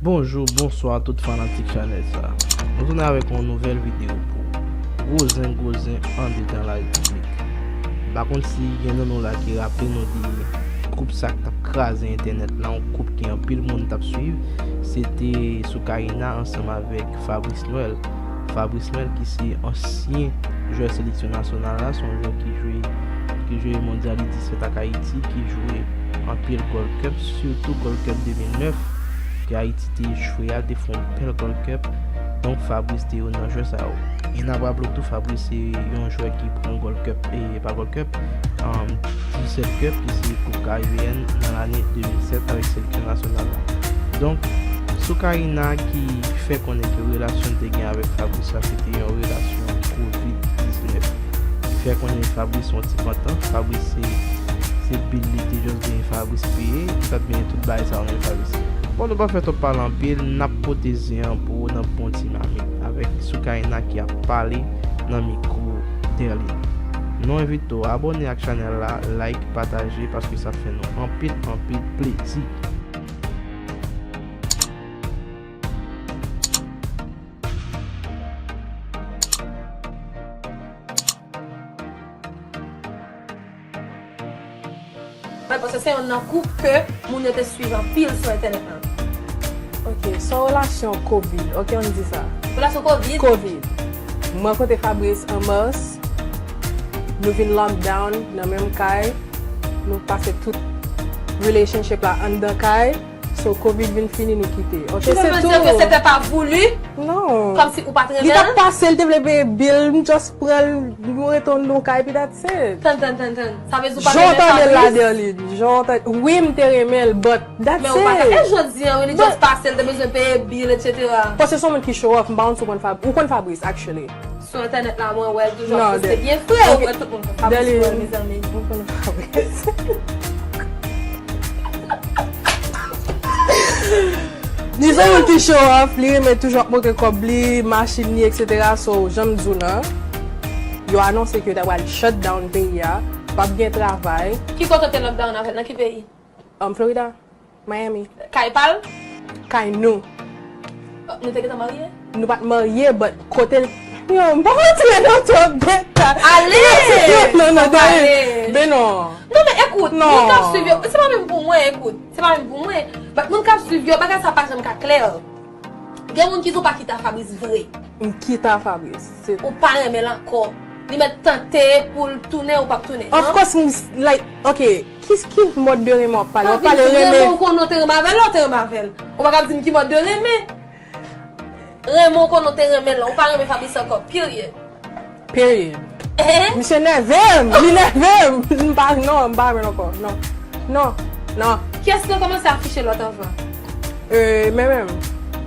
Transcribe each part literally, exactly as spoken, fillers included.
Bonjou, bonswa tout fanatik chanèl sa. Nou tounen avèk yon nouvèl videyo pou gwo zen, gwo zen andedan Larepiblik. M pa konn si gen nan nou la ki raple nou de koup sa k t ap kraze entènèt la, yon koup ke anpil moun t ap swiv. Se te Soukaina ansanm avèk Fabrice Noël. Fabrice Noël ki se ansyen jwè seleksyon nasyonal la, se yon jwè ki jwe, ki jwe Mondyal U disèt ak Ayiti, ki jwe anpil Gold Cup, sitou Gold Cup de mil nèf, ke Ayiti te echwe a, te fè yon bèl Gold Cup. Donk, Fabrice te youn nan jwè sa yo. E n ap raple w tou, Fabrice se yon jwè ki pran Gold Cup, e pa Gold Cup, um, disèt Cup, ki se Koup Karibeyèn nan lane de mil sèt avèk seleksyon nasyonal la. Donk, Soukaina ki fè konnen ke relasyon l te gen avèk Fabrice la, se te yon relasyon kovid diznèf. Li fè konnen Fabrice se yon ti pantan, Fabrice se, se bil li te just genyen, Fabrice peye, li pa t genyen tout bagay sa yo menm Fabrice. Bon, nou pa fè twòp pale anpil, n ap pote zen an pou w nan bon dinamik avèk Soukaina ki ap pale nan mikwo Derline. Nou envite w abòne ak chanèl la, like, pataje, paske sa fè nou anpil, anpil plezi. Mwen panse se youn nan koup ke moun yo te swiv anpil sou entènèt lan. Ok, se yon relasyon kovid, ok, ann di sa. Relasyon kovid? Kovid. Mwen rankontre Fabrice an mas, nou vin lockdown nan menm kay, nou pase tout relationship la anndan kay, so kovid vin fini, nou kite. Ok, se tou. Tu veux me dire que c'était pas voulu? Non. Kòmsi ou pa t renmen l? Li t ap pase, li te vle peye bil, m just pran l, nou rete nan kay, epi that's it. Tann, tann, tann, tann. Sa vle di ou pa t renmen Fabrice? Jan w tande l la, Derline. Jan w tande, wi, m te renmen l, but that's it. Men ou pa t, e jodi a, wi, li just pase, l te bezwen peye bil, et cetera. Paske se yon moun ki show off, m pa konn si w konn Fab-, ou konn Fabrice, actually. Sou entènèt la, mwen wè l toujou ap poste byen fre, ou wè tout moun konn Fabrice Noël, mezanmi. Mwen konn Fabrice. Li se yon moun ki show off, li renmen toujou ap montre kòb li, machin li, et cetera. So, jan m di w nan, yo anonse ke yo ta pral shut down peyi a, p ap gen travay. Ki kote w te lockdown avè l? Nan ki peyi? Um, Florida. Miami. Kay pa l? Kay nou. Oh, nou te gentan marye? Nou pa t marye, but kote l, yo, m pa rantre nan twòp detay. Ale! Non, non, non, fò pale. Ben non. Non, men ekout, non. Moun k ap swiv yo, se pa menm pou mwen, ekout. Se pa menm pou mwen. But moun k ap swiv yo, bagay sa pa janm ka klè. Gen moun ki di w pa kite a Fabrice vre. M kite a Fabrice. Se ou pa renmen l ankò. Li mèt tante pou l tounen, ou p ap tounen, non? Of course, m, like, ok, ki, ki mòd de renmen w ap pale? W ap pale renmen. Renmen w konnen w te renmen avè l, lè w te renmen avè l. Ou pa ka di m ki mòd de renmen. Renmen w konnen w te renmen l, ou pa renmen Fabrice ankò, period. Period. Eh? Misye nève m, li nève m. M pa, non, m pa renmen l ankò, non. Non, non. Kiyès ki te kòmanse afiche lòt anvan? Euh, mwen menm.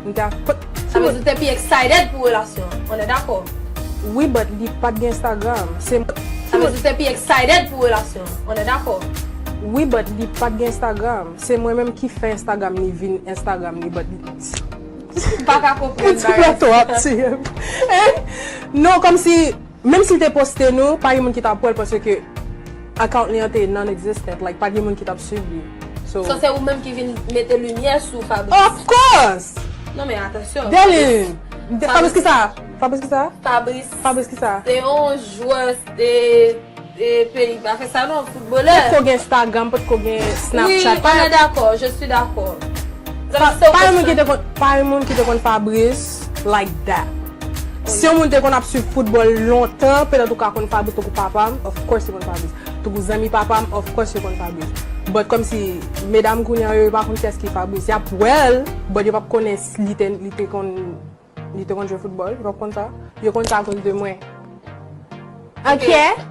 M te ak, sa vle di w te pi excited pou relasyon an. On est d'accord? Wi, but li pa t gen Instagram. Se, sa vle di w te pi excited pou relasyon an. On est d'accord? Wi, but li pa t gen Instagram. Se mwen menm ki fè Instagram li vin Instagram li, but li, m pa ka konprann bagay sa. Ti moto ap tiye m. Eh? Non, kòmsi, menm si l te poste nou, pa gen moun ki t ap wè l paske account li an te non-existent, like, pa gen moun ki t ap swiv li. So, so se ou menm ki vin mete limyè sou Fabrice? Of course! Non, men atansyon, Derline! Fabrice, Fabrice kisa? Fabrice kisa? Fabrice, Fabrice kisa? Se yon jwè, se, e, peyi, pa fè sa non, foutbolè. Potko gen Instagram, potko gen Snapchat. Wi, on est d'accord, je suis d'accord. Pa, pa yon moun ki te konn, pa yon moun ki te konn Fabrice like that. Se yon moun te konn ap swiv foutbòl lontan, petèt ou ka konn Fabrice, tankou papa m, of course li konn Fabrice. Tankou zanmi papa m, of course yo konn Fabrice. But kòmsi medam kounye a yo, yo pa konn kiyès ki Fabrice. Y ap wè l, but yo p ap konnen si li te, li te konn, li te konn jwe foutbòl, yo p ap konn sa. Yo konn sa akoz de mwen. Ok.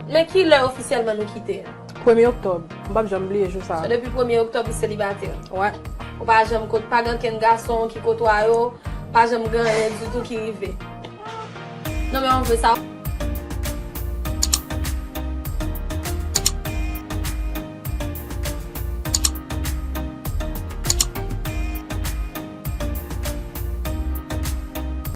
Men kilè ofisyèlman nou kite? Premye oktòb. M p ap janm bliye jou sa. So, depi premye oktòb, ou selibatè? Wè. Ou pa janm kot, pa gen okenn gason ki kotwaye w, pa janm gen anyen ditou ki rive? Non, men on veut savoir.